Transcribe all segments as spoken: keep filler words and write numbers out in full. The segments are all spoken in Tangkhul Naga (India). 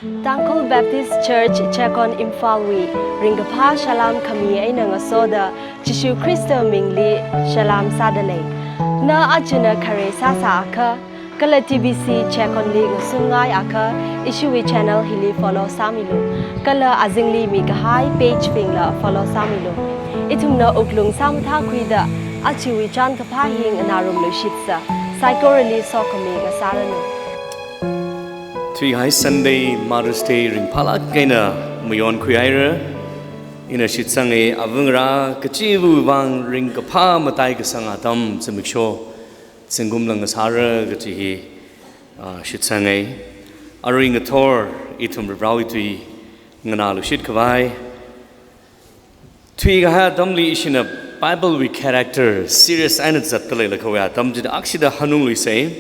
Tangkhul Baptist Church Checkon Imphalwui ringkaphā salām khami eina ngasoda Jishu Khrista mingli salām sādalei. Na achina khare sāsā akha, kala T B C Checkonli ngasungngai akha, ishiwui channel hili follow sāmilu. Kala azingli mikahai page bingla follow sāmilu. Ithumna wuklung sāmathākhuida, achiwui chānkaphā hi nganārumlu shitsa, saikorali sokhami ngasāranu. Thuihai Sunday, Mother's Day ringphālāk eina mayonkhui haira. Ina shitsanga, avāngarā kachiva̱wui vang ringkaphā mataikasang atam zimiksho zingkumla ngasāra kachi hi, ah, shitsanga. Arui ngathor ithum Varivarāwui tui nganāluishit khavai. Thuikahai atamli ishina Biblewui character serious eina zatda leilakhawui atam chida akshida hanungluisa.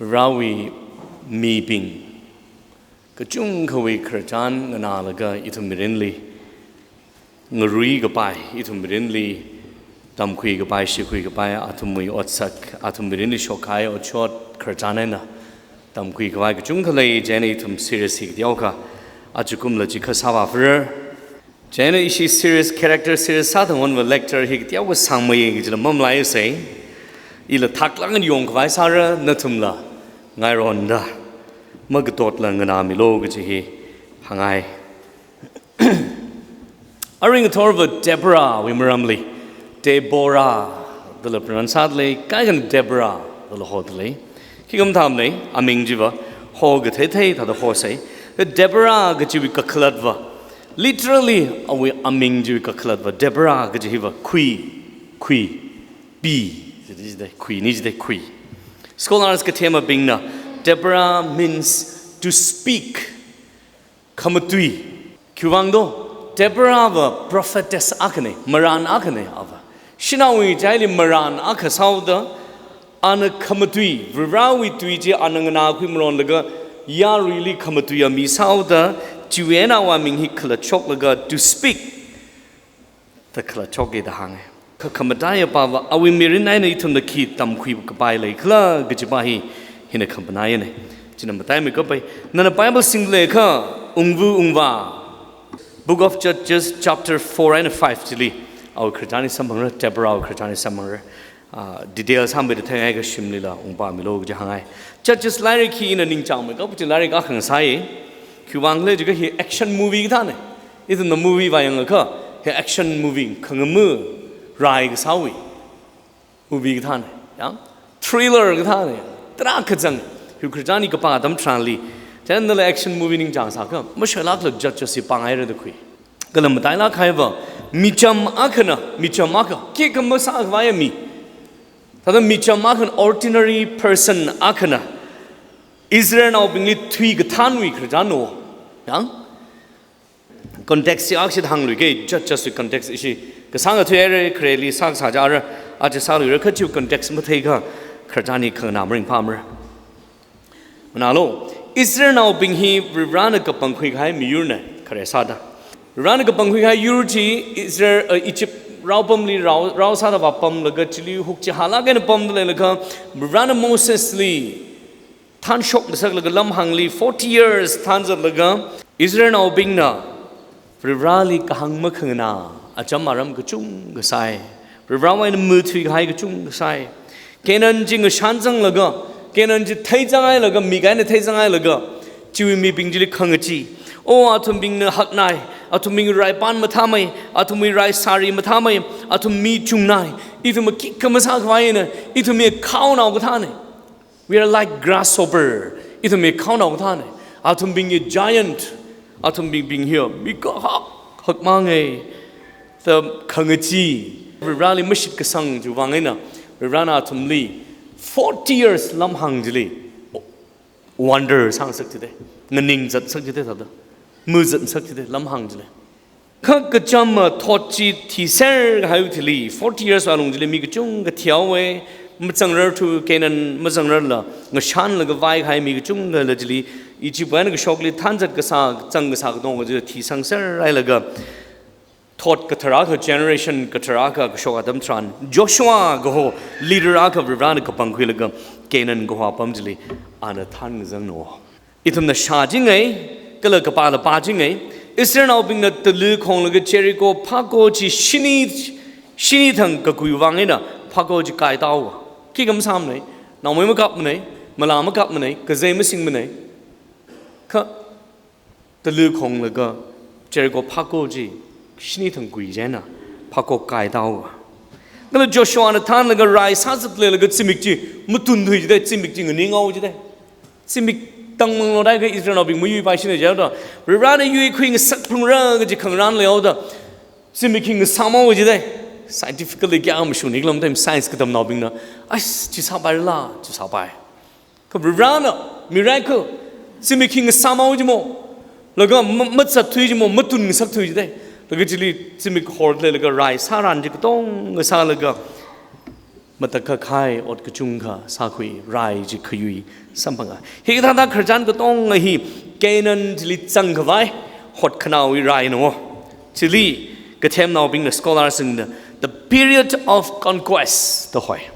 Varivarāwui mibing kachungkhawui khararchan nganālaga ithum mirinli ngaruikapai, ithum mirinli tamkhuikapai, shikhuikapai, athumwui otsak, athum mirinli shokkahai otshot khararchan eina tamkhuikapai kachungkha lei, chieina ithum series hi kateokha ajakumla chikha sāvāphara. Chieina ishi series, character series sāda ngonva lecture hi kateokha sāngmei kajila mamalaisa. Ila thaklāk eina yongkhavai sāra, nathumla ngaironda makatotla nganāmilu kachi hi hāngngai. Arui ngathorva Deborahwui maramli, Deborah dala pronounce sādalei, kaikhana Deborah dala hodalei. Khikha mathāmana, aming chiva hokatheithei thāda hosa. Deborah kachiwui kakhalatva, literally awui aming chiwui kakhalatva, Deborah kachi hiva khui, khui, bee, khuini jida khui. Scholars kathemabingna, Deborah means to speak, khamatui. Khiwuivang do, Deborahva prophetess akhana, marān akhana ava. Shanaowui ngachaili marān akha sāhaoda, ana khamatui, Varivarāwui tui chi ana nganākhui maronlaga, yaruili khamatuiya mi sāhaoda, chiwui eina awui aming hi khalat shoklaga to speak, da khalat shoka da hānga. Kha khamataiya pava, awui mirin eina ithumna khi tamkhuikapai leikhala kajipa hi, hina khamanaiyana. China mataimeikapai. Nana Bible singda leikha, ungva ungvā, Book of Judges chapter four and five chili awui khararchan hi samphangra, Deborahwui khararchan hi samphangra. Ah, detail sāmeida theingaikha shimlila ungpāmilu kaji hāngngai. Judges lairik hi ina ningchāngmeikap kachi lairik akha ngasai. Khiwuivang khala jiakha hi action movie kathāna. Ithumna movie vāyangakha, hi action movie, khangama rai kasāwui movie kathāna, ya? Thriller kathāna, ya? Tarākha zang, hi khararchan hi kapā atam tharanli, chieina nala action movie ningchāngsākha, mashoilākla Judges hi pānghaira da khui. Kala matailāk kahaiva, micham akhana, micham akha, khikha masākhavaiya mi. Thāda micham akhana, ordinary person akhana, Israelnaobingli thuikathanwui khararchanna. Ya? Context chi akshida hāngluike, Judgeswui context ishi kasānga thuihaira, khareli sākasā chara, aja sāluira kha chiwui context matheikha, khararchan hi khanganā maringphāmara. Manālu, Israelnaobing hi Varivarāna kapangkhui kahai miyurna, khare sāda. Varivarāna kapangkhui kahai yur chi Israel, eh, Egypt raopamli rao, rao sāda vāpamlaga chili hukchihālāk eina pamda leilakha, Varivarāna Mosesli thanshok ngasaklaga lamhāngli forty years thanzatlaga, Israelnaobingna Varivarāli kahāng makhanganā, acham aram kachungkha sāi. Varivarāwui eina mathuikahai kachungkha sāi. Canaan chi ngashan zanglaga, Canaan chi theizanghailaga, mik eina theizanghailaga, chiwui mibing chili khangachee. O athumbingna haknai, athumbing raipān mathāmei, athumwui rai sāri mathāmei, athum mi chungnai, ithumva khikha masākhavaina, ithum hi khaonao kathāna. We are like grasshopper. Ithum hi khaonao kathāna. Athumbing hi giant. Athumbingbing hi mi kahak hakmānga. Da khangachee. Varivarāli mashitkasang chiwui vang eina, Varivarāna athumli forty years lamhāng chili wonder sāngasak chida, nganingzatsak chida thāda, mazatsak chida lamhāng chili. Kha kachama thot chi thiser kahaiwui thili, forty years alung chili mi kachungkha thihaowa, mazangrarthu Canaan mazangrarla, ngashanlaga vai kahai mi kachungkhala chili, Egypt eina kashokli thanzat kasā, zang kasā katonga chili thisangser hailaga, thot kathar akha, generation kathar akha kashok atam tharan, Joshua kaho leader akha Varivarāna kapangkhuilaga, Canaan kaho apam chili ana thanngazangna. Ithumna shāchingai, Kala kapāla pāchingai. Israelnaobingna talu khonglaga Jericho phako chi shini, shini thang kakui vang eina phako chi kaitāhaowa. Khikha masāmanei, naomei makapmanei, malā makapmanei, kazei masingmanei. Kha talu khonglaga Jericho phako chi shini thang kui chieina phako kaitāhaowa. Kala Joshuana thānlaga rai sāzatleilaga zimik chi matunthui jidei, zimik chi nganingaowa jidei. Zimik tangmang lo dai kha Israelnaobing mayuipaishina jihaoda, Varivarana yuikhui ngasakphungra kaji khangarān leihaoda, zimik hi ngasāmhaowa jidei. Scientifically kayākha mashungning lam time science katamnaobingna, "Ais, chi sāpairala, chi sāpai." Kha Varivarana miracle, zimik hi ngasāmhaowa jimo, laga ma-, mazatthui jimo, matun ngasakthui jidei. Laga chili zimik horleilaga rai sāran chi katonga sālaga, matakhak kahai ot kachungkha sākhui, rai chi khayui samphanga. Hikathāda khararchan katonga hi Canaan chili zangkhavai hotkhanāwui rainawo. Chili kathemnaobingna, scholar singna, the period of conquest da hoi.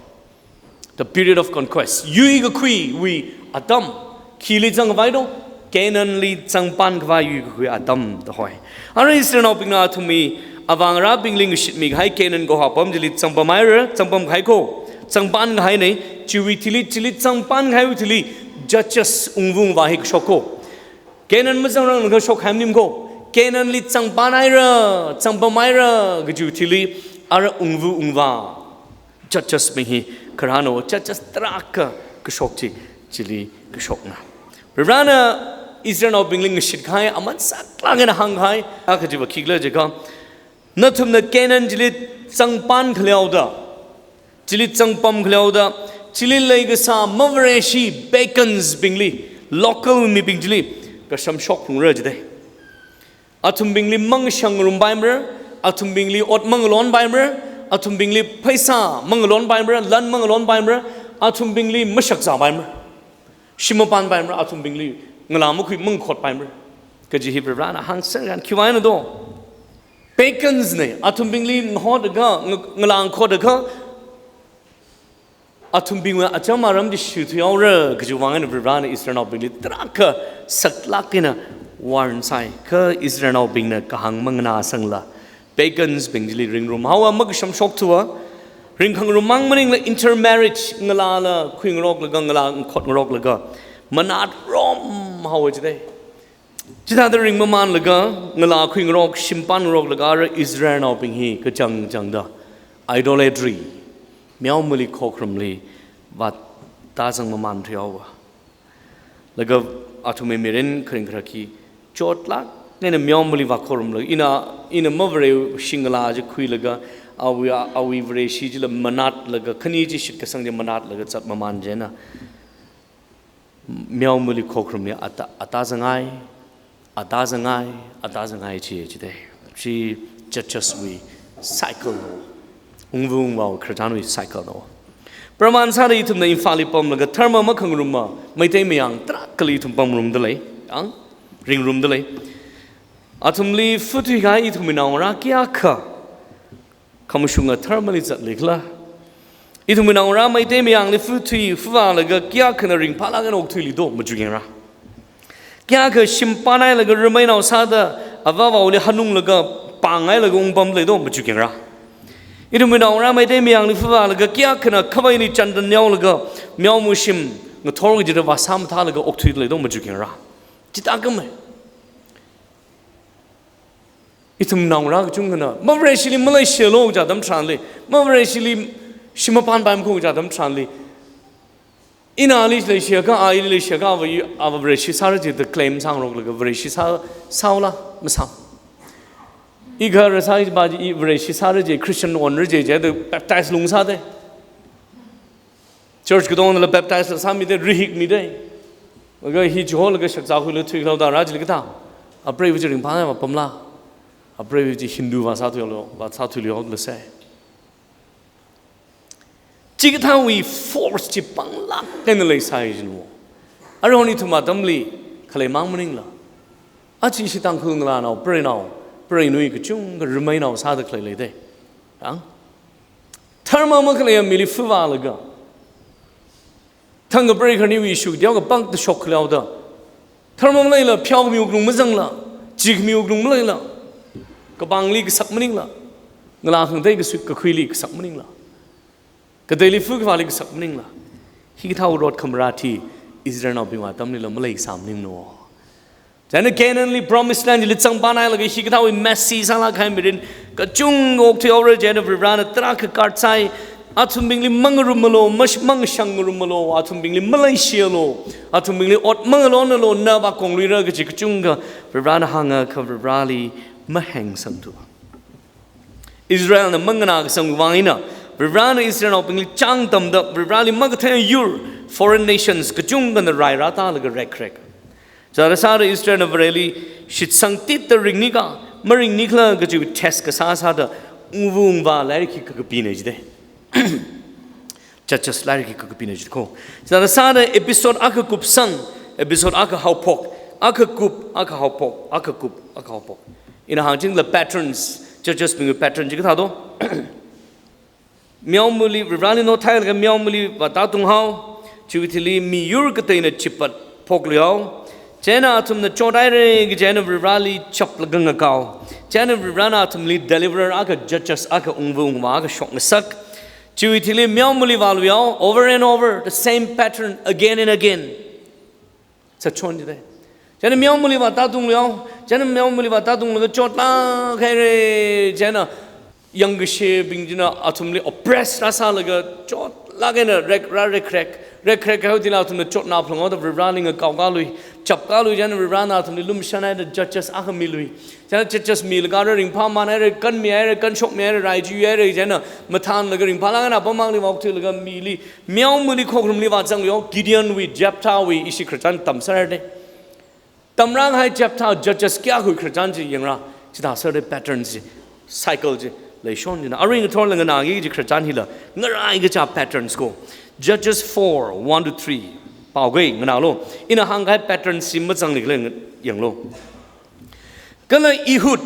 The period of conquest. Yuikakhuiwui atam. Khili zangkhavai do? Canaanli zangpankhavai yuikakhui atam da hoi. Ara Israelnaobingna athumwui avāngarābingli ngashitmikahai Canaan kaho apam chili zangpamhaira, zangpamkahai ko. Zangpankahainei, chiwui thili, chili zangpankahaiwui thili Judges ungva ungvā hi kashok ko. Canaan mazangrang kashok haimnim ko. Canaanli zangpanhaira, zangpamhaira kajiwui thili ara ungva ungvā Judges bing hi kharāna, Judges tarākha kashok chi, chili kashokna. Varivarana Israelnaobingli ngashitkahai aman saklāk eina hāngkahai, a kajiva khikhala jiakha, nathumna Canaan chili zangpankhaleoda, chili zangpamkhaleoda, chili leikasā mavareshi pagans bingli, local mibing chili kashamshokphungra jidei. Athumbingli mangshang ngarumpaimara, athumbingli ot mangalonpaimara, athumbingli pheisā mangalonpaimara, lan mangalonpaimara, athumbingli mashakzāpaimara. Shim mapanpaimara, athumbingli ngalā makhui mangakhotpaimara. Kaji hi Varivarana hāngserran khiwui vangna do? Pagans nei, athumbingli ngahotlaga, nga-, ngalā ngakhotlaga, athumbingwui acham aram chi shithuihaora kajiwui vang eina Varivarana Israelnaobingli tarākha saklāk eina warn sāi. Kha Israelnaobingna kahāng manganāsangla, pagans bing chili ringrumhaowa, makashamshokthua, ringkhangarum mang maningla intermarriage, ngalāla khuingaroklaga, ngalā ngakhotngaroklaga, manatromhaowa jidei. Chithāda ringmamanlaga, ngalā khuingarok, shim panngaroklaga, ara Israelnaobing hi kachangchangda idolatry, meomali khokharumli vātāzang mamanthuihaowa. Laga athumwui mirin kharing kharak hi chotlāk eina meomali vākhokharumlaga, ina, ina mavareshi ngalā chi khuilaga, awui, awui vareshi chila manatlaga, khani chi shitkasang chi manatlaga zatmaman chieina meomali khokharumli vātā, vātāzanghai, vātāzanghai, vātāzanghai chi jidei. Chi Judges wui cycle no. Ungva ungvāwui khararchanwui cycle no. Praman sāda ithumna Imphalli pamlaga dharma makhangaruma Meitei mayang tarākhali ithum pamngarumda lei. Ang? Ringrumda lei. Athumli futhuikahai ithumwui naongarā kayākha khamashunga dharmali zatlikhala? Ithumwui naongarā Meitei mayangli futhui, fuvālaga kayākhana ringphālāk eina okthuili do, machukyāngra. Kayākha shim pannhailaga rameinao sāda avāvaoli hanunglaga pānghailaga ungpamli do, machukyāngra. Ithumwui naongarā Meitei mayangli fuvālaga kayākhana khavaili chandan neolaga meoma shim ngathor kajida vāsā mathālaga okthuili do, machukyāngra. Chithākhamei. Ithum naongarā kachungkhana, mavareshili maleishilu kaja atam tharanli, mavareshili shim mapanpaimana kaja atam tharanli, ina ali leishiakha, a ili leishiakha, ava, ava vareshi sāra jida claim sāngaroklaga vareshi sā, sāula, masā. I gahara sāi ba chi, i vareshi sāra ji, Christian onra ji, jida baptize lungsādei. Church katongnala baptize la sāmidei, rihikmidei. Laga hi chiholaga shakzākhuilaga thuikhalaoda rā chili kathā. Apreiva chi ringphāngai vāpamla. Apreiva chi Hindu vāsāthuilu, vāsāthuilu haoda lasai. Chikathāwui force chi panglāk eina leisai jinu. Aruihon ithum atamli khalei mang maningla, aja ishi Tangkhul ngalānao, preinao, preinui kachungkha rameinao sāda khalei leidei. Ang? Dharma makhaleiya mili fuvālaga, thangkha prei kharniwui issue teokha pangda shokkhaleoda, Tharmam leila, pheokhami wuklung mazangla, chikhami wuklung maleila, kapangli kasak maningla, ngalā khangatei kasui kakhuili kasak maningla, kateili fu kavāli kasak maningla, hikathā rot khamrāt hi Israelnaobingwui atamlila maleisā maningmana. Chieina Canaanli, Promised Land chili zangpamhailaga hikathāwui messy sālāk kahai mirin kachungkha okthuihaora. Chieina Varivarana tarākha guard sāi, athumbingli mangarummalu, mash-, mangashang ngarummalu, athumbingli maleishialu, athumbingli ot mangalonnalu, na vākongluira kaji kachungkha Varivarana hānga, kha Varivarali mahengsangthu. Israelna manganā kasang vang eina, Varivarana Israelnaobingli chāngtamda, Varivarali makathei yur, foreign nations kachungkhana rai rātālaga rekrek. Chithāda sāda Israelna Vareli shitsang titda ringnika, maringnikhala kaji test kasā sāda, ungva ungvā lairik hi kakapina jide. Judges lairik hi kakapina jide ko. Chithāda sāda episode akha kupsang, episode akha haophok, akha kup, akha haophok, akha kup, akha haophok. Ina hāngchingla patterns, Judgesbingwui pattern chi kathādo. Meomali, Varivarali nothailaga meomali vātātunghao, chiwui thili miyur kateina chipat phokluihao. Chieina athumna chothaira kaji eina Varivarali chaplaga ngakao. Chieina Varivarana athumli deliverer akha, judges akha, ungva ungvā akha shokngasak. Chiwui thili meomali vāluihao, over and over, the same pattern, again and again. Sāchon jide. Chieina meomali vātātungluihao, chieina meomali vātātunglaga chotlāk haira, chieina yangkashebing china athumli oppress rāsālaga chotlāk eina rek, rā rekrek, rekrek kahai thila athumna chotna phalanghaoda Varivarali ngakaokālui, chapkālui, chieina Varivarana athumli lumashanhaida judges akha milui. Chieina judges milaga ara ringphāmānhaira, kanmihaira, kanshokmihaira, rai chi yuihaira, chieina mathānlaga ringphālāk eina apam akhali vāokthuilaga mili, meomali khokharumli vāzangluihao, Gideonwui, Jephthahwui, ishi khararchan tamsārde. Tamrākahai Jephthah, Judges kayākhawui khararchan chi yangra, chithā sāda pattern chi, cycle chi leishon jina. Arui ngathorla nganāki kaji khararchan hila ngarai kacha patterns ko. Judges four, one to three. Paoga nganālu. Ina hāngkahai pattern chi mazangli khala yanglu. Kala Ehud,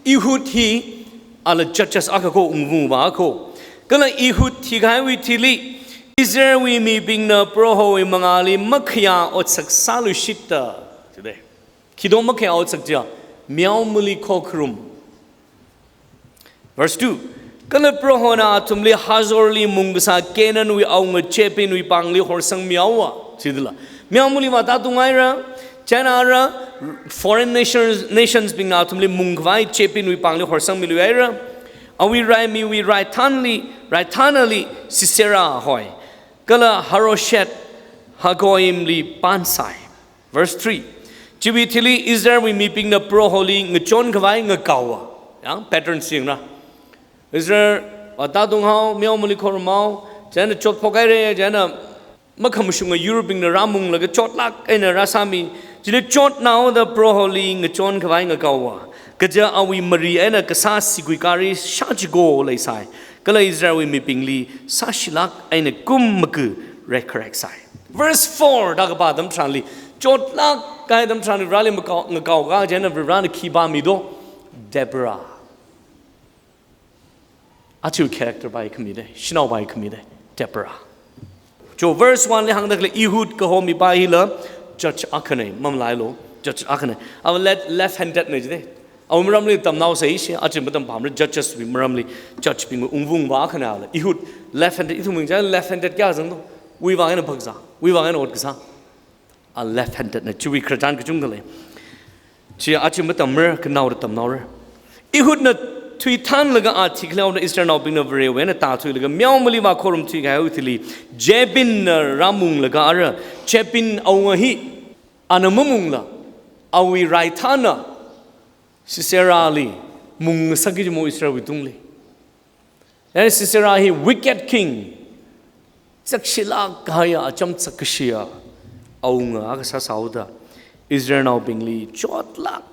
Ehud hi ala judges akha ko, ungva ungvā ko. Kala Ehud thikahaiwui thili, Israelwui mibingna Prohowui mangāli makhayā otsak sāluishitta. Chide. Khi do makhayā otsak chiya, meomali khokharum. Verse two. Kala Prohona athumli Hazorli mungkasā Canaanwui awunga Jabinwui pāngli horsangmihaowa. Chidala. Meomali vātātunghaira, chieina ara foreign nations, nationsbingna athumli mungkhavai Jabinwui pāngli horsangmiluihaira. Awui raimiwui raithanli, raithanali Sisera hoi, kala Harosheth Hagoyimli pānsai. Verse three. Chiwui thili Israelwui mibingna Proholi ngachonkhavai ngakaowa. Yang pattern chi yangra. Israel vātātunghao, meomali khorumhao, chieina chotphok haira, chieina makhamashunga yurbingna rāmunglaga chotlāk eina rāsāmi. Chili chotnaoda Proholi ngachonkhavai ngakaowa, kaja awui mari eina kasā sigui gari shāchiko leisai. Kala Israelwui mibingli sāshilāk eina kum maga rekhareksai. Verse four da kapā atam tharanli, chotlāk kahai atam tharanli Vareli makao, ngakaoka, chieina Varena khi pāmido? Deborah. Achiwui character pākhamide, shanao pākhamide, Deborah. Cho verse one li hāngda khalei Ehud kaho mipā hila judge akhana, mamalailu, judge akhana. Ava left, left-handed na jide. Awui maramli tamnaosa ishi, achi matam pamra, judgeswui maramli, judgebingwui ungva ungvā akhana la. Ehud left-handed, ithumwui chieina left-handed kayā zangdo? Wuivang eina phakzā, wuivang eina ot kasā. A left-handed na, chiwui khararchan kachungkha lei. Chi achi matamra, kanaoda tamnaora. Ehudna thuithanlaga a thikhaleoda Israelnaobingna Varewui eina tāthuilaga meomali vākhorum thuikahaiwui thili Jabinna rāmunglaga ara, Jabin awunga hi ana mamungla, awui raithana Siserali mungngasakki jimo Israelwui tungli. Then Sisera hi wicked king, zakshilāk kahaiya, acham zakkashiya awunga akha sāsāhaoda Israelnaobingli chotlāk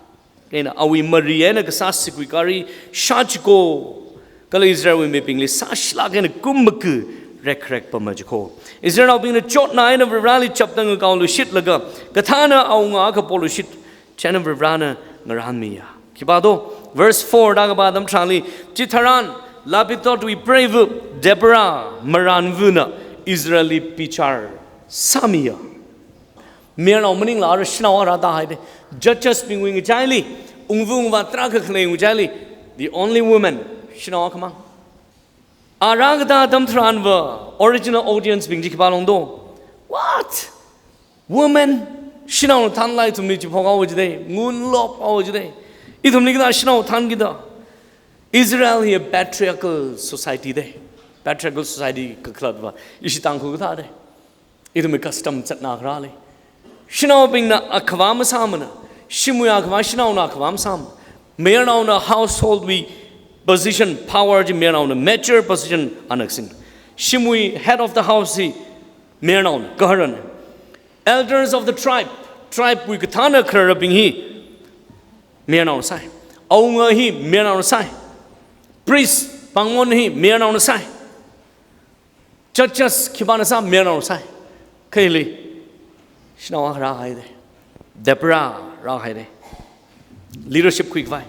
eina awui mari eina kasā sigui gari shāchiko, kala Israelwui mibingli sāshilāk eina kum maga rekharekpama jiko. Israelnaobingna chotna eina Vareli chapda ngakaoluishitlaga, kathāna awunga akha poluishit, chieina Varena ngarānmiya. Khipā do, verse four da kapā atam tharanli, chitharan Lapidotwui preiva Deborah marānvana Israelli bichar sāmiya. Mayarnao maningla ara shanao akha rātāhaida. Judges bingwui ngachaili, ungva ungvā tarākha khalei ngachaili, the only woman, shanao akhamang. Ara kathā atam tharanva, original audience bing chi khipā longdo? What? Woman, shanaona thānlai ithumli chiphok haowa jida, ngunlop haowa jida. Ithumli kathā shanao thānkida? Israel hi a patriarchal society da. Patriarchal society kakhalatva ishi Tangkhul kathāda. Ithumwui custom zatna kharāli. Shanaobingna akhavā masāmana. Shimwui akhavā shanaona akhavā masāma. Mayarnaona householdwui position, power chi mayarnaona major position anaksin. Shimwui head of the house hi mayarnaona, gaharana. Elders of the tribe, tribe wui kathāna khararabing hi mayarnaona sai. Awunga hi mayarnaona sai. Priest, pāngmon hi mayarnaona sai. Judges khipāna sā? Mayarnaona sai. Kha hili shanao akha rāhaida. Deborah rāhaida. Leadership khuikhavai.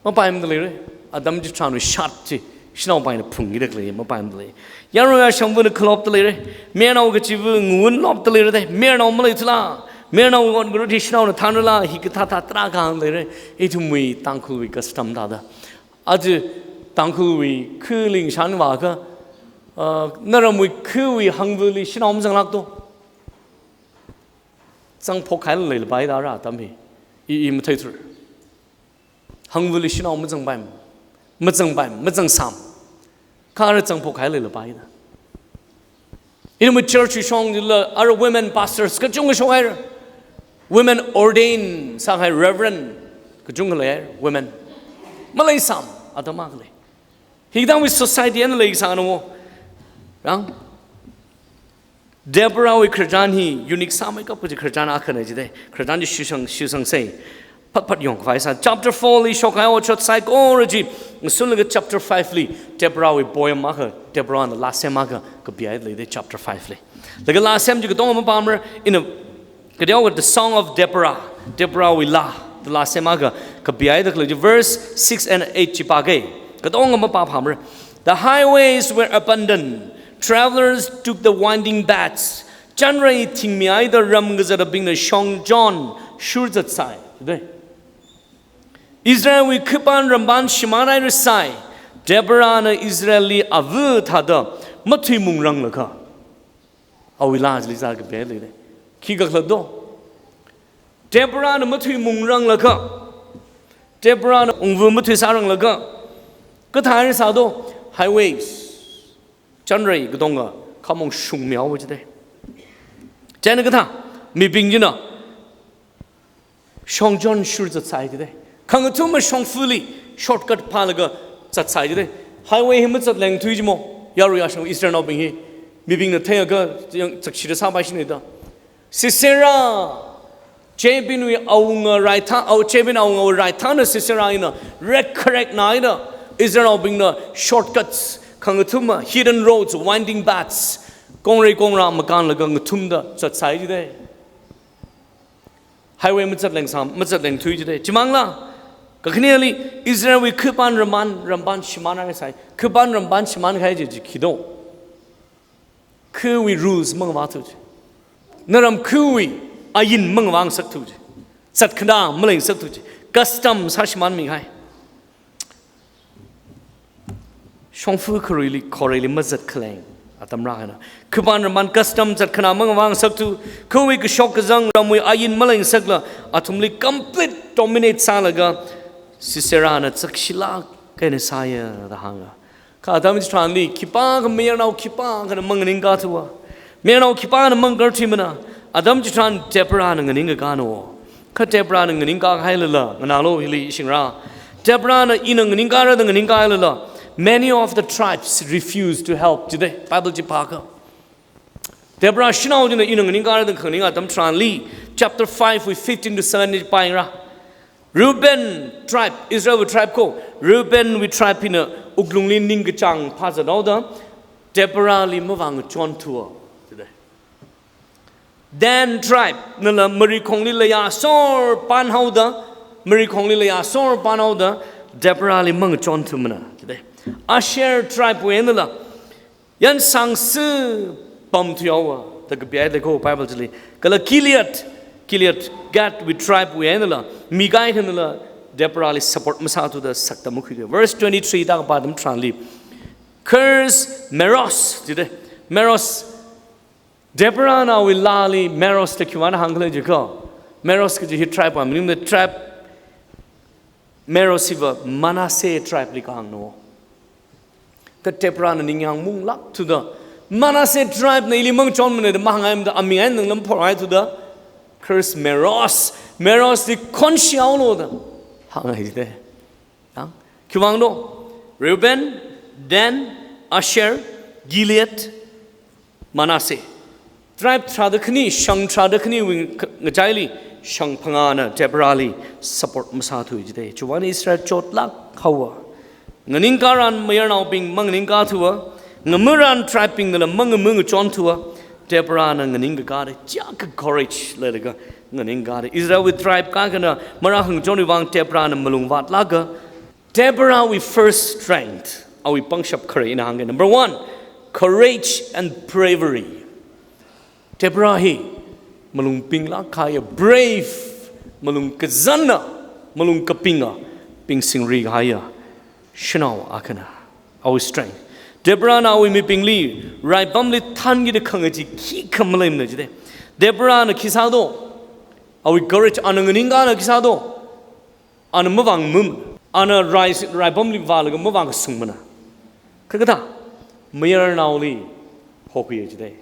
Mapaimada leira. Atam chitharanwui shat chi shanaopaina phungkida khalei mapaimada lei. Yaron yashangvana khalopda leira. Mayarnao kachiva ngunlopda leira da. Mayarnao maleithula. Mayarnao ngon guru thi shanaona thānrala, hikathā thā tarākha leira. Ithumwui Tangkhulwui custom thāda. Aja Tangkhulwui khali ngashanvākha, uh, naramwui khawui hangvali shanao mazanglākdo? Zangphok kahaila leilapai da ara atam hi. I, i matheithura. Hangvali shanao mazangpaima. Mazangpaima, mazangsāma. Kha ara zangphok kahaila leilapai da. Ithumwui church shongla ara women pastors kachungkha shokhaira. Women ordained sākahai reverend kachungkha leihaira, women. Maleisāma, atam akha lei. Hikathāwui society eina leisāna wo. Rang? Deborahwui khararchan hi unique sāmeikap kaji khararchan akhana jida. Khararchan chi shitsang, shitsangsei. Phat phat yangkhavai sā. Chapter four li shokhai otshot saikora chi ngasunlaga chapter five li Deborahwui poem akha, Deborahna laa sem akha kapihaida leida chapter five li. Laga laa sem chi katonga mapamara, ina kateokha The Song of Deborah, Deborahwui laa, the laa sem akha kapihaida khalei chi verse six and eight chi pākei. Katonga mapāphamara. The highways were abandoned. Travelers took the winding paths. Chanrei thingmihaida ram kazatabingna shongchon shurzatsai. Jida. Israelwui khipān rampān shimānhairasai. Deborahna Israelli ava thāda mathuimungranglaga. Awui laa chili zākapi leida. Khikha khalatdo? Deborahna mathuimungranglaga. Deborahna ungva mathuisāranglaga. Kathā eina sādo? Highways. Chanrei katonga khamong shungmihaowa jida. Chieina kathā, mibing china shongchon shurzatsai jida. Khangathuma shongfali shortcut phālaga zatsai jida. Highway hi mazatleng thuiji mo. Yaron yashang Israelnaobing hi. Mibingna theiakha yang zakshida sāpai shini da. Sisera, Jabinwui awunga raitha, aw, Jabin awunga raithana Sisera ina rek kharek naida Israelnaobingna shortcuts, khangathuma hidden roads, winding paths, kongrei kongra makānlaga ngathumda zatsai jida. Highway mazatleng sā, mazatleng thuiji da. Chimangla, kakhaneli Israelwui khipān rampān, rampān shimānhaisai. Khipān rampān shimānhai chi, chi khido? Khawui rules mangavāthu chi. Naram khawui ain mangavāngasakthu chi. Zatkhanā maleisakthu chi. Custom sāshimānmihai. Shongfa kharuili, khoreili mazat khaleng atam rāhaina. Khipān rampān custom zatkhanā mangavāngasakthu, khawui kashok kazang ramwui ain malengasakla, athumli complete dominate sālaga, Siserana zakshilāk eina sāya da hānga. Kha atam chitharanli, khipākha mayarnao khipākhana manganingkathuwa. Mayarnao khipāna mangakarthuimana, atam chitharan Deborahna nganingkakāna wo. Kha Deborahna nganingkāhailala, nganālu hili shingra. Deborahna ina nganingkāra da nganingkāhailala, many of the tribes refused to help. Jida, Bible chi pākha. Deborah shanao china ina nganingkāra da khanganing atam chitharanli, chapter five wui fifteen to seventeen pāyangra. Reuben tribe, Israel wui tribe ko, Reuben wui tribe hina wuklungli ningkachāng phāzathaoda, Deborahli mavāngachonthuwa. Jida. Dan tribe nala marikhongli laya sor pānhaoda, marikhongli laya sor pānhaoda, Deborahli mangachonthumana. Jida. Asher tribe wui einala, yansangsi pamthuihaowa. Da kapihaida ko Bible chili. Kala Gilead, Gilead, Gad wui tribe wui einala, mi kaikhanala, Deborah li support masāthuda sakta makhuida. Verse twenty-three da kapā atam tharanli. Curse Meroz, jida. Meroz. Deborah na awui laali Meroz da khiwuivang hāngkhala jiakha. Meroz kaji hi tribe wui maningna, tribe Meroz hiva Manasseh tribe li kahāngna. Kha Deborah na ningyāng munglākthuda, Manasseh tribe na ili mangachonmana da mahāngngaimada aming eina nanglam phorhaithuda, Curse Meroz, Meroz li khonshihaolu da hānghai jida. Yang, khiwuivang do, Reuben, Dan, Asher, Gilead, Manasseh. Tribe tharāda khani, shang tharāda khaniwui k-, ngachaili, shang phangāna Deborah li support masāthui jida. Chiwuivang Israel chotlāk haowa. Nganingkaran mayarnaobing manganingkathua, ngamuran tribe bingnala mangamu ngachonthuwa, Deborah na nganingkakāda, chiyākha courage leilaga nganingkāda. Israel wui tribe kaikhana marākhangachonwui vang Deborah na malung vātlāka. Deborah wui first strength, awui pangshap khare ina hāngga. Number one, courage and bravery. Deborah hi malung pinglāk kahaiya, brave, malung kazanna, malung kapinga, pingsingrikahaiya shanao akhana. Awui strength. Deborah na awui mibingli raipamli thānkida khangachi khikha maleimana jida. Deborah na khi sādo, awui courage, ana nganingkāna khi sādo, ana mavāngmamana, ana rai, raipamli vālaga mavāngasungmana. Kha kathā, mayarnaoli hokhuiya jida.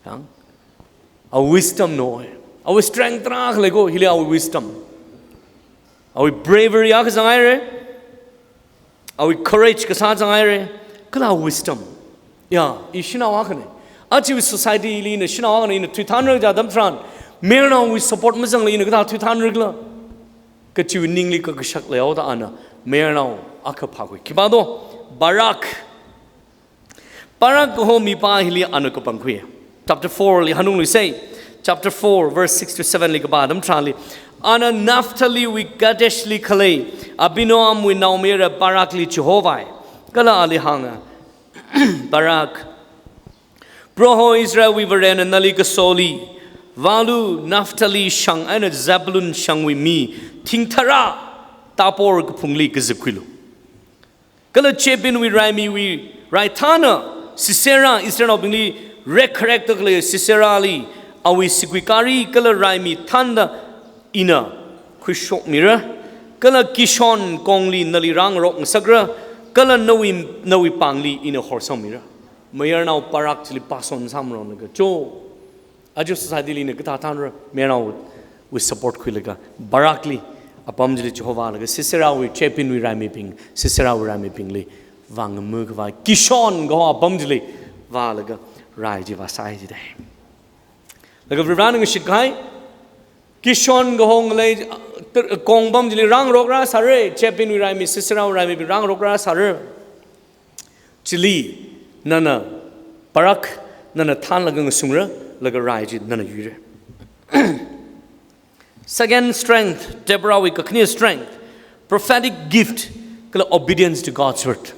Yang, awui wisdom na. Awui strength tarākha lei ko, hili awui wisdom. Awui bravery akha zanghaira. Awui courage kasā zanghaira. Kala awui wisdom. Ya, i shanao akhana. Ajawui society li ina shanao akhana, ina thuithānra kaja atam tharan, mayarnaowui support mazangla ina kathā thuithānra khala kajiwui ningli kakashak leihaoda ana mayarnao akha phākhui. Khipā do, Barak. Barak kaho mipā hili ana kapangkhui. Chapter four li hanungluisei. Chapter four, verse six to seven li kapā atam tharanli, ana Naphtali wui Kadesh li khalei Abinoam wui naomayara Barak li chihovai. Kala ali hānga, Barak, Proho Israel wui Varena nali kasoli, vālu, Naphtali shang eina Zebulun shangwui mi thingthara Tabor kaphungli kazipkhuilu. Kala Jabin wui raimiwui raithāna Sisera, Israelnaobingli rekkharekda khalei Sisera li awui sigui gari kala raimi thānda ina khuishokmira. Kala Kishon kongli nali rāngarok ngasakra. Kala nawui, nawui pāngli ina horsangmira. Mayarnao Barak chili pass on sāmaronglaga cho. Aja society li ina kathā thānra, mayarnaowui support khuilaga, Barak li, apam chili chihovālaga, Sisera wui, Jabin wui raimibing, Sisera wui raimibingli vāngamu khavai, Kishon kaho apam chili vālaga, rai chi vāsai jida. Laga Varivarana ngashitkahai, Kishon kaho ngalei, ter-, kong apam chili rāngarok rāsāra, Jabin wui raimi, Sisera wui raimibing rāngarok rāsāra. Chili, nana Barak, nana thānlaga ngasungra, laga rai chi nana yuira. Second strength, Deborah wui kakhane strength, prophetic gift, kala obedience to God's word.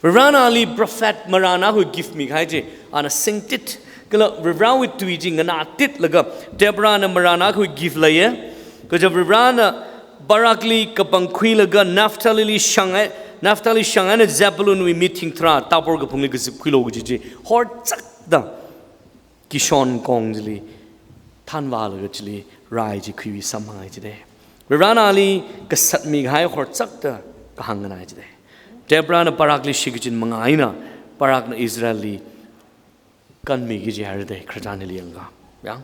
Varivarana ali prophet marān akhawui gift mikahai chi, ana singtit, kala Varivarawui tui chi nganātitlaga, Deborahna marān akhawui gift leiya, kaja Varivarana Barakli kapangkhuilaga Naphtali li shang e, Naphtali shang eina Zebulunwui mi thingthara Tabor kaphungli kazipkhuilu kaji chi horchakda Kishon kong chili thānvālaga chili rai chi khuisamphang jide. Varivarana ali kasat mikahai horchakda kahāng nganai jide. Deborahna Barakli shikachin manga eina Barakna Israelli kanmiki jihaira de, khararchan hili yangakha. Ya.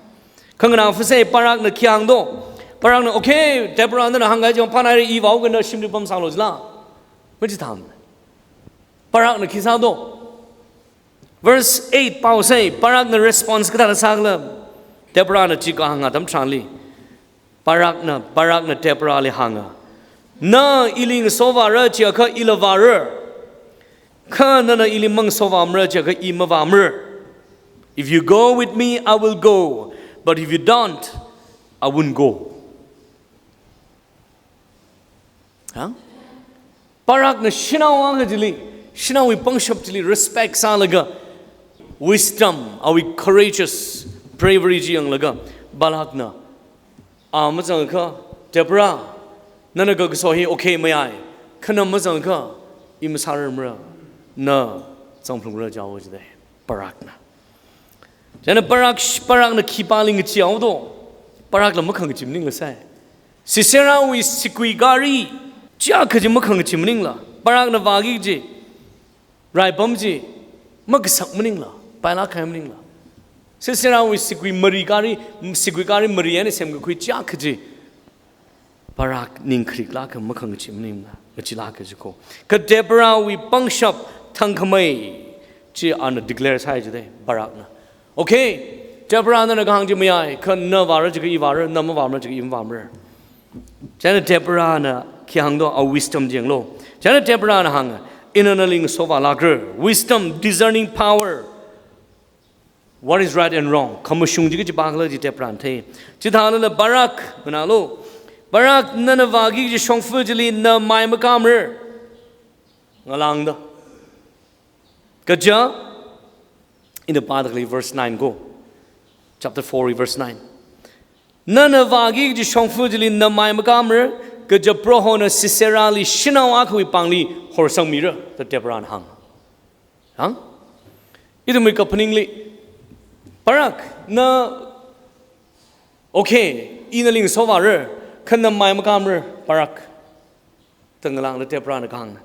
Khanganā phasā Barakna khi hāngdo. Barakna, "Okay, Deborah nana hāngkahai chi phānāhaira, i vāhaokida shimli pamsālu," jila. Machitham. Barakna khi sādo. Verse eight pāhaosei, Barakna response kathāda sākhala. Deborahna chi kahāng atam tharanli. Barakna, Barakna Deborahli hānga, "Na ili ngasovāra chiakha ila vāra. Kha nana ili mangasovāmara chiakha i mavāmara. If you go with me, I will go. But if you don't, I won't go." Ha? Barakna shanao akha chili, shanaowui pangshap chili respect sālaga, wisdom, awui courageous, bravery chi yanglaga Barakna, a mazangakha, Deborah, nana kakaso hi okay mayai, kha na mazangakha, i masārarmara, na zangphalungra jihaowa jidalei, Barakna. Chieina Barak, Barakna khipāli ngacheehaodo, Barakla makhangachee maningla sai. Siserawui sigui gari, chiyākha chi makhangachee maningla, Barakna vāki kaji raipam chi makasak maningla, pailāk kahai maningla, Siserawui sigui mari gari, sigui gari mari eina semkakhui chiyākha chi Barak ning khariklāka, makhangachee maningla, ngacheelāka jiko. Kha Deborahwui pangshap thangkhamei chi ana declare sāi jidalei, Barakna. Okay, Deborah, nana kahāng chi mayai, kha na vāra jiakha i vāra, na mavāmara jiakha i mavāmara. Chieina Deborahna khi hāngdo, a wisdom chi yanglu. Chieina Deborahna hānga, ina nali ngasovālākra. Wisdom, discerning power. What is right and wrong? Khamashung chi kachi pākhala chi Deborahna thei. Chithālala Barak, nganālu. Barak, nana vāki kaji shongfa chili na mai makamara. Ngalāngda. Kaja, ina pādakhalei verse nine ko. Chapter four verse nine. Nana vāki kaji shongfa chili na mai makamara, kaja Prohona Siserali shanao akhawui pāngli horsangmira, da Deborahna hāng. Hāng? Ithumwui kaphaningli, Barak, na, okay, i nali ngasovāra, kha na mai makamara, Barak, da ngalāngda Deborahna kahāngna.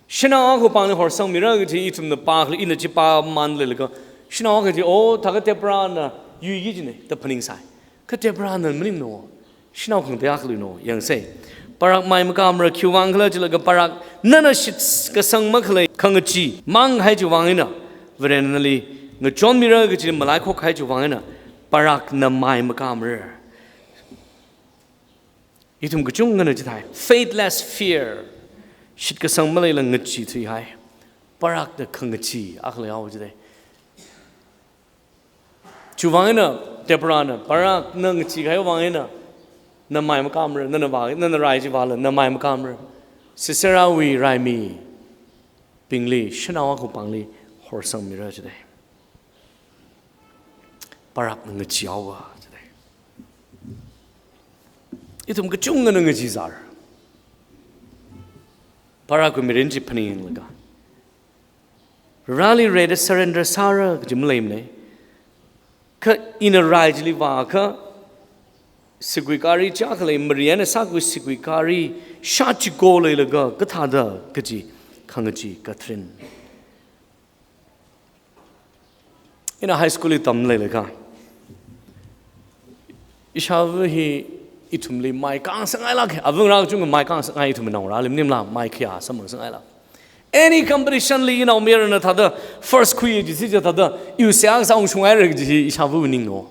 Shanao akha pāngli horsangmira kaji ithumna pākhala, ina chi pāmān leilaga, shanao akha chi, oh, thākha Deborahna yuiki kajina da phaningsai. Kha Deborahna maningmana, shanao khangatei akha luina, yangsei. Barak mai makamara, khiwuivang khala jilaga Barak, nana shitkasang makhalei khangachee mang kahai chiwuivang eina, Varena nali ngachonmira kaji malaikhok kahai chiwuivang eina, Barak na mai makamara. Ithum kachungana chithāi, faithless fear. Shitkasang maleila ngacheethuihai. Barakna khangachee akha leihaowa jidalei. Chiwuivang eina Deborahna, Barak, na ngacheekahai vang eina, na mai makamara, nana vā, nana rai chi vāla, na mai makamara. Siserawui raimibingli, shanao akha pāngli horsangmira jidalei. Barakna ngacheehaowa jidalei. Ithum kachungana ngacheezāra. Barakwui mirin chi phaninglaga, Vareli reida surrender sāra kaji maleimana. Kha ina rai chili vākha, sigui gari chakhalei mari eina sākhui sigui gari shāchiko leilaga kathāda kaji khangachee katharin. Ina high school li tamleilaga, ishāva hi ithumli mai kāngasak ngailāk, avungra kachungkha mai kāngasak ngai, ithum naongarāli maningla mai khayā sāmang sāngailāk. Any competition li inaomayarana thāda first khuiya jisi chi thāda, iwui seihā kasā ungshungngaira kaji hi ishāvawui ningna.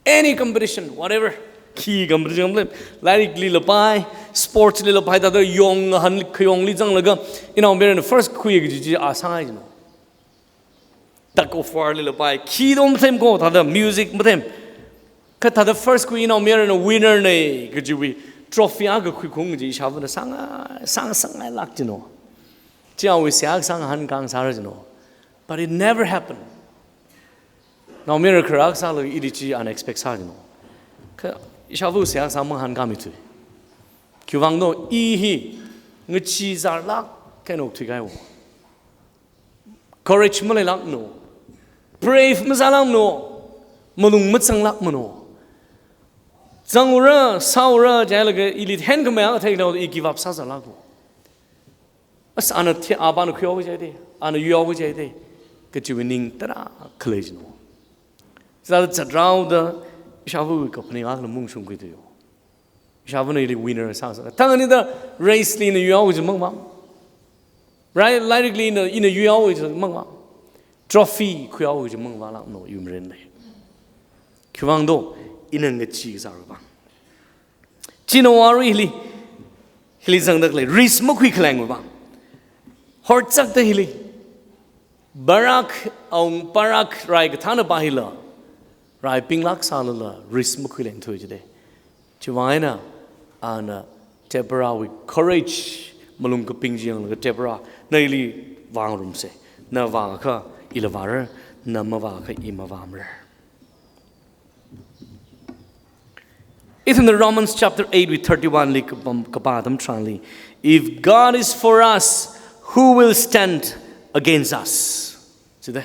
Any competition, whatever. Khi competition, lairikli lapai, sports li lapai, thāda yong han khayongli zanglaga, inaomayarana first khuiya kaji chi a sāngai jina. Tug of war li lapai, khi dong mathem ko, thāda music mathem. Kha thāda first khui inaomayarana winner na kajiwui trophy akha khuikhung kaji ishāvana sāngai, sāngasak ngailāk jina. Chi awui seihā kasā ngahānkāngasakra jina. But it never happened. Naomayara kharā kasāla ili chi ana expect sā jina. Kha ishāva seihā kasā mangahānkāmithui. Khiwuivangna, i hi ngacheezārlāk eina okthuikahaiva. Courage maleilākmana. Brave masālākmana. Malung mazanglākmana. Zangura, sāura, jilaga ili henkhamei akha theikhala i give up sāzālākva. As ana the, apāna khuihaowa jide, ana yuihaowa jide, kajiwui ning tarākha lei jina. Zāda zatrāhaoda, ishāvawui kaphaning akhala maungshungkhuithuiya. Ishāvana ili winner sāsa. Thang anida race li ina yuihaowa kaji mangmang. Rai, lairikli ina, ina yuihaowa kaji mangmang. Trophy khuihaowa kaji mangmang lākna iwui mirinli. Khiwuivangna, ina ngacheezāra vang. China wari hili, hili zangdakhalei, risk makhuikhaleng vang. Horchakta hili, Barak, awunga Barak rai kathānapa hila, rai pinglāk sālala, risk makhuilengthui jide. Chiwuivang eina, ana Deborahwui courage, malung kaping chi yanglaga Deborah, na ili vāngarumsa. Na vākha, ila vāra, na mavākha i mavāmara. Ithumna Romans chapter eight wui thirty-one li kapam, kapā atam tharanli, "If God is for us, who will stand against us?" Jidai.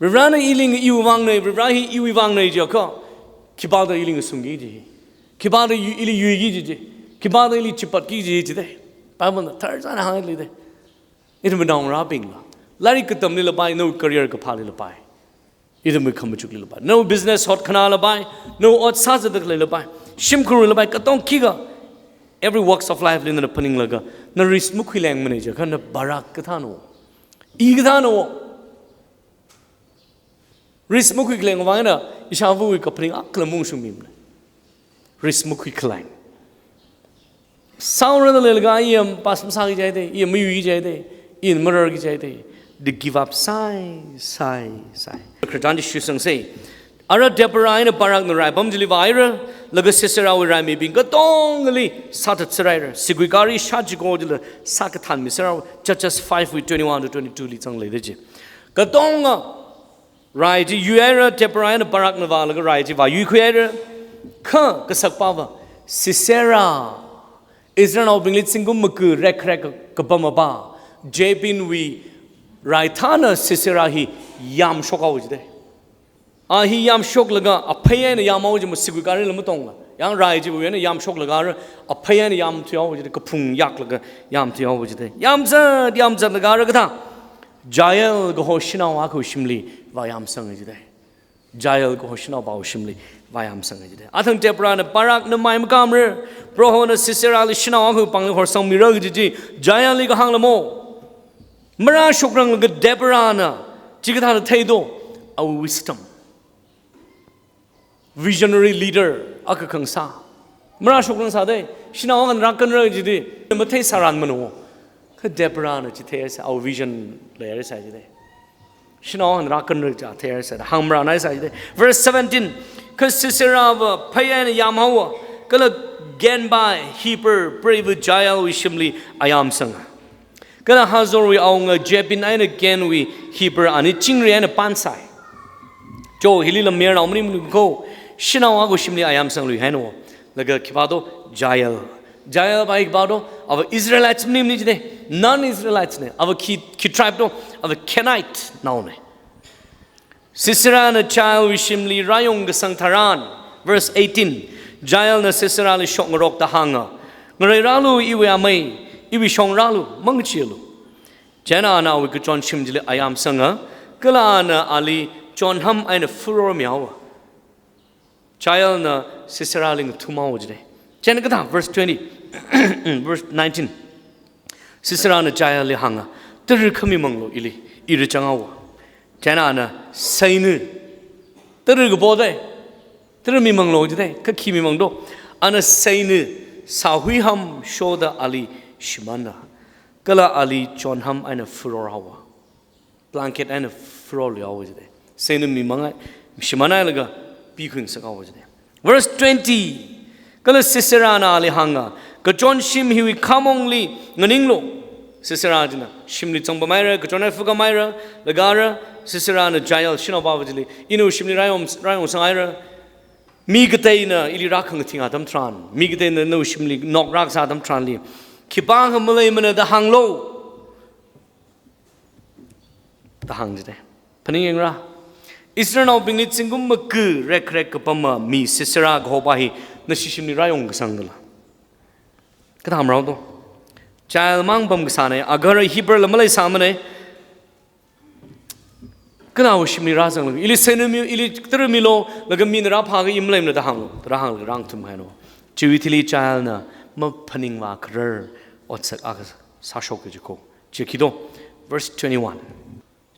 Varivarana ili ngi iwui vāngnei, Varivara hi iwui vāngnei jiakha, khipāda ili ngasungki kaji, khipāda yu-, ili yuiki kaji, khipāda ili chipatki kaji jidai. Bible na tharzan hānglei dai. Ithum naongarābingla, lairik katamlila pai, nawui career kaphālila pai, ithumwui khamachukli pai, nawui business hotkhanāla pai, nawui ot sāzatdalila pai, shimkhurla pai, katonga khikha, every walks of life li nana phaninglaga, na risk makhuilengmanei jiakha, na Barak kathāna, i kathāna. Risk makhuikhaleng vang eina ishāvawui kaphaning akhala maungshungmimana. Risk makhuikhaleng. Sāhaora da leilaga, "I am pass masāki jidai, I am mayuiki jidai, I am mararki jidai." Da give up sāi, sāi, sāi. Khararchan chi shuisangsa. Ara Deborah eina Barakna rai apam chili vāhaira, laga Siserawui raimibing katongali sāthatserhaira. Sigui gari shā chiko chila sākathanmiserhaowa. Judges five wui twenty-one to twenty-two li zanglei da chi. Katonga rai chi yuihaira, Deborah eina Barakna vālaga rai chi vāyuikhuihaira. Kha kasakpava, Sisera, Israelnaobingli zingkum maga rekrek kapam apā, Jabinwui raithāna Sisera hi yamshokhaowa jidai. A hi yamshoklaga aphei eina yamhaowa jima, sigui garila matonga. Yang rai chiwui eina yamshoklaga ara aphei eina yamthuihaowa jidai, kaphung yaklaga yamthuihaowa jidai. Yamzat, yamzatlaga ara kathā, Jael kaho shanao akhawui shimli vāyamsanga jidai. Jael kaho shanao akhawui shimli vāyamsanga jidai. Athang Deborahna Barakna mai makamra, Prohona Siserali shanao akhawui pāngli horsangmira kaji chi Jaelli kahāngla mo. Marāshokranglaga Deborahna chikathāda theido, awui wisdom. Visionary leader akha khangsā. Marāshokrangsā dai, shanao akha rākanra jidai matheisāranmana. Kha Deborahna chi theisā, awui vision leisā jidai. Shanao akha rākanra chi theisā, hāngmarānhaisā jidai. Verse seventeen, kha Siserava phei eina yamhaowa, kala Ken bai Heber preiva Jaelwui shimli ayamsanga. Kala Hazorwui awunga Jabin eina Kenwui Heber ani chingri eina pānsai. Cho, hili lam mayarnao maningmana ko, shanao akhawui shimli ayamsangluihaina. Laga khipādo, Jael. Jael bai khipādo, ava Israelites maningmana jidai, non-Israelites na. Ava khi, khi tribe do, ava Kenite naona. Siserana Jaelwui shimli rāyong kasang tharan, verse eighteen, Jaelna Siserali shokngarokda hānga, "Ngareirālu iwui amei, iwui shong rālu, mangacheealu." Chieina ana awui kachonshim chili ayamsanga, kala ana ali chonham eina furormihaowa. Jaelna Siserali ngathumhaowa jidai. Chieina kathā, verse twenty, verse nineteen. Siserana Jaelli hānga, "Tara khami manglu ili, i rāchanghaowa." Chieina ana seina, tara kapo dai, tara mi manglu jidai, kha khi mi mangdo. Ana seina sāhui ham shoda ali shimāna, kala ali chonham eina furorhaowa. Blanket eina furorluihaowa jidai. Seina mi mangai, shimānhailaga pikhuingasakhaowa jidai. Verse twenty, kala Siserana ali hānga, "Kachonshim hiwui khamongli nganinglu." Sisera china shimli zangpamhaira, kachon eina fukhamhaira, laga ara Siserana Jael shanaopava chili, "Ina shimli rāyong, rāyongsanghaira. Mi kateina ili rākhangathinga atam tharan, mi kateina nawui shimli nok rākasā atam tharanli, khipākha maleimana da hānglu," da hāng jidai. Phaningyāngra. Israelnaobingli zingkum maga rekrek kapama mi Sisera kahopa hi nashi shimli rāyong kasang kala. Kathā marao do. Jael mang pamkasāna, agar Heberla maleisāmana. Kanao shimli rāzanglaga, "Ili seina mi, ili tara milu, laga mina rāphākha i maleimana da hānglu," da rāhānglaga rāngathumhaina. Chiwui thili Jaelna maphaningvā kharar otsak akha sāshoka jiko. Chi khi do, verse twenty-one.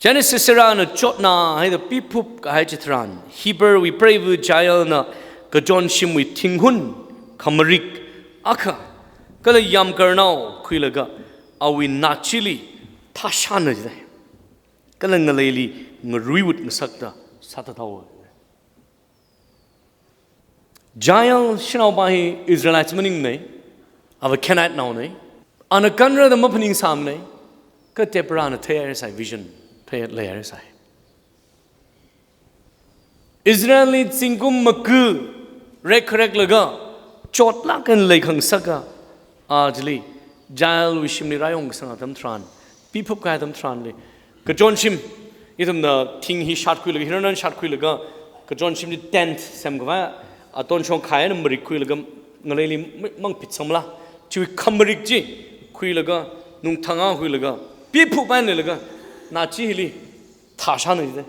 Chieina Siserana chotnāhaida piphup kahai chitharan, Heberwui preiva Jaelna kachonshimwui thinghun khamarik akha, kala yamkarnao khuilaga awui nachili thāshāna jidai. Kala ngaleili ngaruiwut ngasakta sāthathaowa. Jael shanaopa hi Israelites maningmana, ava Kenite naona. Ana kanra da maphaningsāmana, kha Deborahna theihairai sai vision. Te lei haira sai. Israelli zingkum maga rekhareklaga chotlāk eina leikhangasaka, a chili Jaelwui shimli rāyong kasang atam tharan, piphup kahai atam tharanli, kachonshim, ithumna thing hi shatkhuilaga, hiranan shatkhuilaga, kachonshimli tent semkhavai, atonshong khai eina marikkhuilaga, ngaleili mang, mangphit sangmala, chiwui khamarik chi khuilaga, nungthang akhuilaga, piphup eina leilaga, na chi hili thāshāna jida.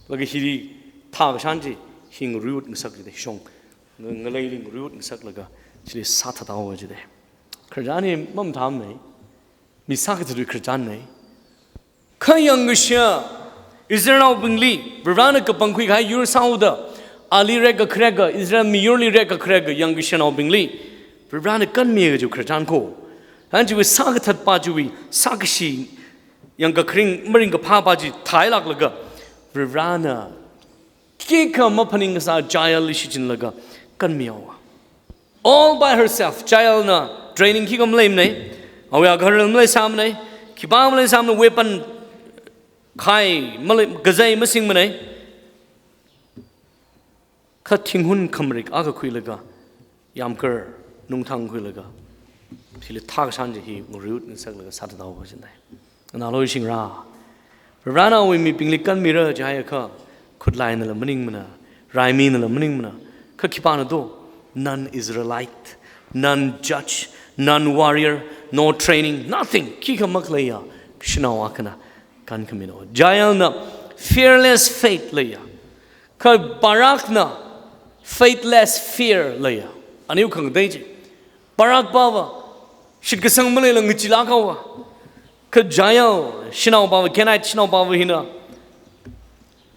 Laga hili thākashān chi hi ngaruiwut ngasak jida, shong, nga-, ngaleili ngaruiwut ngasaklaga, chili sāthathaowa jida. Khararchan hi mamathāmana, mi sākathatwui khararchanna. Kha yangkashiya Israelnaobingli Varivarana kapangkhui kahai yur sāhaoda, ali rekkakhareka, Israel miyurli rekkakhareka yangkashinaobingli Varivarana kanmiya kajiwui khararchan ko. Hān chiwui sākathatpa chiwui sākashi, yangkakharing maringkaphāpa chi thailāklaga, Varivarana khikha maphaning kasā Jaelli shichinlaga kanmihaowa. All by herself, Jaelna training khikha maleimana, awui agahar maleisāmana, khipā maleisāmana, weapon khai malei, kazei masingmana. Kha thinghun khamarik akha khuilaga, yamkar nungthang khuilaga, hili thākashān chi hi ngaruiwut ngasaklaga sāthathaowa jida. Nalo shingra, Varivarana awui mibingli kanmira jihaiakha, khutlainala maningmana, raiminala maningmana, kha khipāna do, non-Israelite, non-judge, non-warrior, no training, nothing, khikha makhaleiya shanao akhana kankhamina. Jaelna fearless faith leiya. Kha Barakna faithless fear leiya. Aniu khangatei chi. Barakpava shitkasang maleila ngacheelāk haowa. Kha Jael shanaopava, Kenite shanaopava hina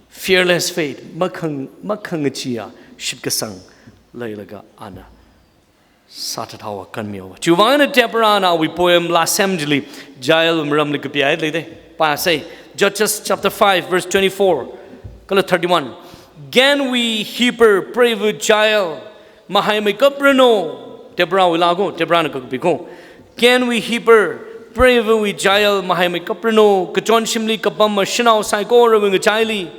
fearless faith, makhang-, makhangacheeya shitkasang leilaga ana sāthathaowa, kanmihaowa. Chiwuivang eina Deborahna awui poem lāsem chili Jael maramli kapihaida leida. Pāsa, Judges chapter five, verse twenty-four kala thirty-one. Genwui hiper preiva Jael, mahaimeikapranu. Deborahwui laa ko, Deborahna kakapi ko. Genwui hiper preiva Jael, mahaimeikapranu, kachonshimli kapama shanao saikorawui ngachaili.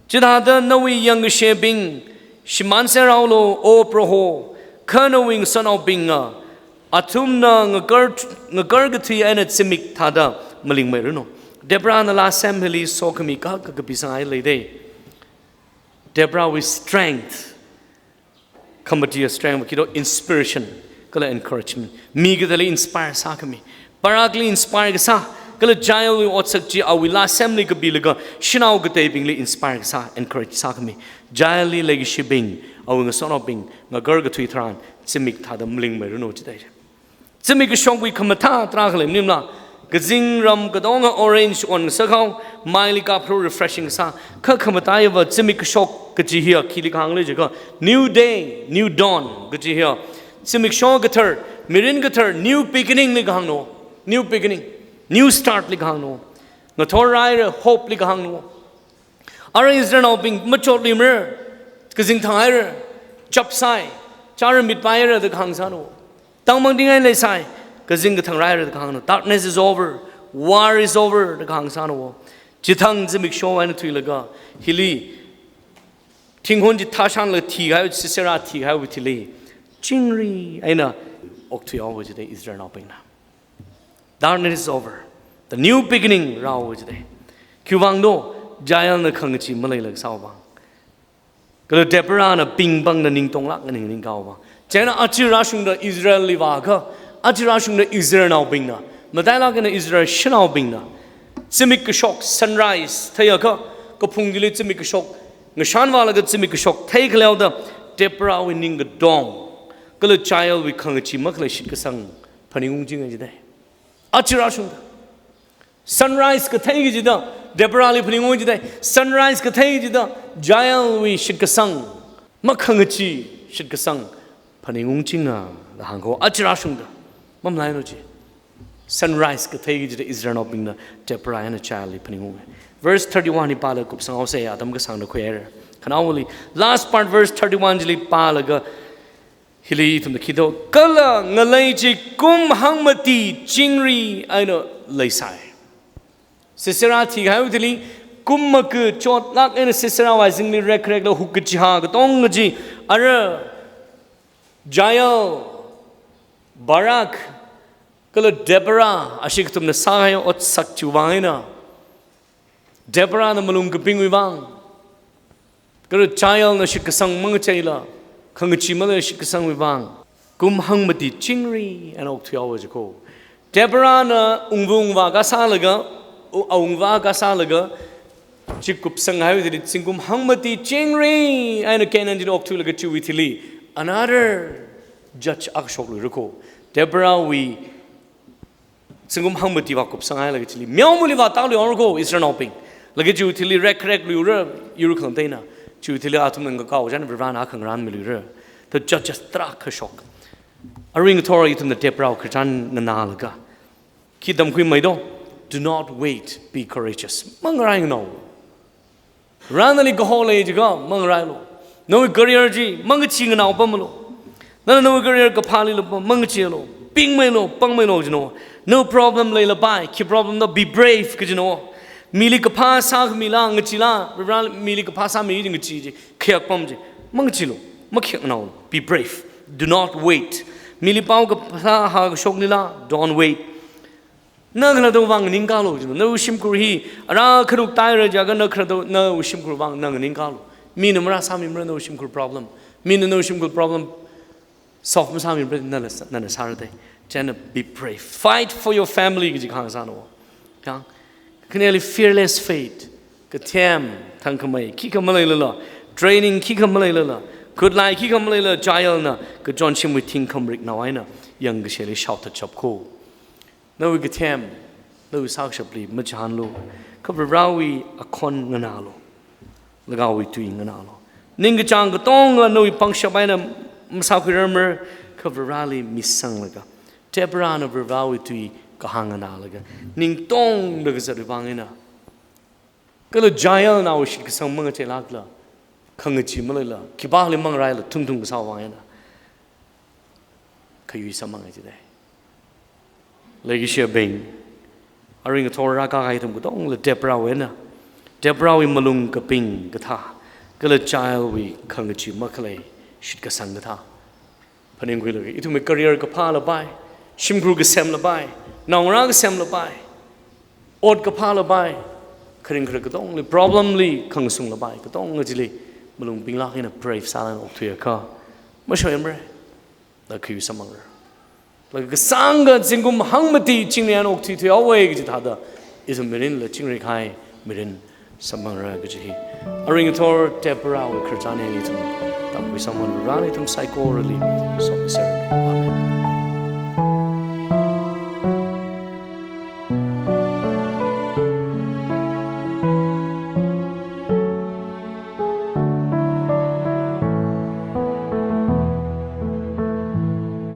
Chithāda nawui yangkashebing shimānserhaolu, O Proho, kha nawui ngasotnaobingna athumna ngagar, ngagar kathui eina zimik thāda malingmeiranu. Deborahna lāsem hili sokhami kahak kakapi sāngai leida. Deborahwui strength, khamatiya strength, khi do inspiration kala encouragement. Mi kathāli inspire sākhami. Barakli inspire kasā, kala Jaelwui otsak chi awui lāsemli kapilaga shanao kateibingli inspire kasā, encourage sākhami. Jaelli leikashibing, awui ngasotnaobing ngagar kathui tharan zimik thāda malingmeiranu jida. Zimik kashokwui khamathā tarākha leimana, kazingram katonga orange onngasakhao, maili kapharu refreshing sā, kha khamataiva zimik kashok kaji hiya khili kahāngla jiakha, new day, new dawn kaji hiya, zimiksho kathar, mirin kathar, new beginning li kahāngna, new beginning, new start li kahāngna. Ngathor rāhaira, hope li kahāngna. Ara Israelnaobing machotluimara, kazing thanghaira, chapsai, chara mitpaihaira da kahāng sāna. Tangmang dingai leisai, kazing kathang rāhaira da kahāngna. Darkness is over, war is over da kahāng sāna. Chithang zimiksho eina thuilaga, hili thinghun chi thāshanlaga thihai, Sisera thihaiwui thili chingri eina okthuihaowa jida Israelnaobingna. Darkness is over. The new beginning rāhaowa jida. Khiwuivang do, Jaelna khangachee maleilāk sāhaowuivang. Kala Deborahna pingpangda ningtonglāk nganingning kahaiwuivang. Chieina aja rāshungda Israelli vāakha, aja rāshungda Israelnaobingna, matailāk eina Israel shanaobingna zimik kashok, sunrise theiakha, kaphung chili zimik kashok, ngashan vālaga zimik kashok theikhaleoda, Deborahwui ningkadong kala Jaelwui khangachee makhalei shitkasang phaningung chinga jida. Aja rāshungda sunrise kathei kajida, Deborahli phaningung jida. Sunrise kathei kajida, Jaelwui shitkasang, makhangachee shitkasang phaningung chinga da hāngko, aja rāshungda. Mamalainu chi. Sunrise kathei kajida Israelnaobingna Deborah eina Jaelli phaningung. Verse thirty-one hi pālaga kupsanghaosa, atam kasāngda khuihaira. Khanaowali, last part verse thirty-one chili pālaga, hili ithumna khi do, kala ngalei chi kum hangmati chingri eina leisai. Sisera thihaiwui thili, kum makachot lāk eina Sisera wui azingli rekrekla huk kachiha katonga chi, ara Jael, Barak, kala Deborah, ashi kathumna sāhai otsak chiwui vang eina, Deborahna malung kapingwui vang, kala Jaelna shitkasang mangacheila, khangachee maleila shitkasangwui vang, kum hangmati chingri eina okthuihaowa jiko. Deborahna ungva ungvā kasālaga, u-, aungva kasālaga, chi kupsanghaiwui thili, zingkum hangmati chingri eina Canaan chili okthuilaga chiwui thili, another judge akha shokluirako. Deborahwui zingkum hangmati vā kupsanghailaga chili, meomali vātāluihaorako Israelnaobing. Laga chiwui thili rekrek luira, yur khangateina. Chiwui thili athumna ngakaochān Varena khangarān miluira. The judges tarākha shok. Arui ngathor ithumna Deborah khararchan nganālaga, khi tamkhuimei do? Do not wait, be courageous. Mangarai nganao. Varena nali kaho lei jiakha mangarailu. Nawui career chi mangachee nganao pamlu. Nana nawui career kaphālila pam, mangacheelu. Pingmeilu, pangmeilu jino. Nawui problem leilapai, khi problem no, be brave kajino. Mili kaphā sākhamila ngacheela, Varena mili kaphā sāmi chi ngachee chi, khayak pam chi. Mangacheelu, makhayak nganaolu. Be brave. Do not wait. Mili pao kaphā hākashoknila, don't wait. Na khalattawui vang nganingkalu jino, nawui shimkhur hi, ara kharuk taira jiakha na khalattawui, nawui shimkhurwui vang na nganingkalu. Mina marāsāmimara nawui shimkhur problem. Mina nawui shimkhur problem solve masāmimara, nana sā-, nana sāra de. Chieina be brave. Fight for your family kaji kahāng sāna. Yang, khaneli fearless faith. Kathem, thangkhamei, khikha maleilala, training khikha maleilala, khutlai khikha maleilala, Jaelna kachonshimwui thingkhamrik nao eina yangkashili shaothatshapko. Nawui kathem, nawui sākashapli machānlu, kha Varewui akhon nganālu, Lagaowui tui nganālu. Ningkachāng katonga nawui pangshap eina masākhuirarmara, kha Vareli misanglaga, Deborahna Varewui tui kahāng nganālaga, ning tongda kazatwui vang eina, kala Jaelnao shitkasang mangacheilākla, khangachee maleila, khipāli mangaraila, thungthung kasāwui vang eina, khayui samphanga jide. Leikashiyabing, arui ngathor rākahai ithum katongla Deborahwui eina, Deborahwui malung kaping kathā, kala Jaelwui khangachee makhalei shitkasang kathā phaningkhuilaga, ithumwui career kaphālapai, shimkhur kasemlapai, naongarā kasemlapai, ot kaphālapai, kharing kharak katongli, problemli khangasunglapai, katonga chili malung pinglāk eina brave sālaga okthuiakha, mashoimara, na khayui samphangra. Laga kasāngkha zingkum hangmati chingri eina okthuithuihaowa kaji thāda, ithum mirinla chingri kahai mirin samphangra kaji hi arui ngathor Deborahwui khararchan eina ithum tamkhui samphan, Varena ithum saikorali somisera. Amen.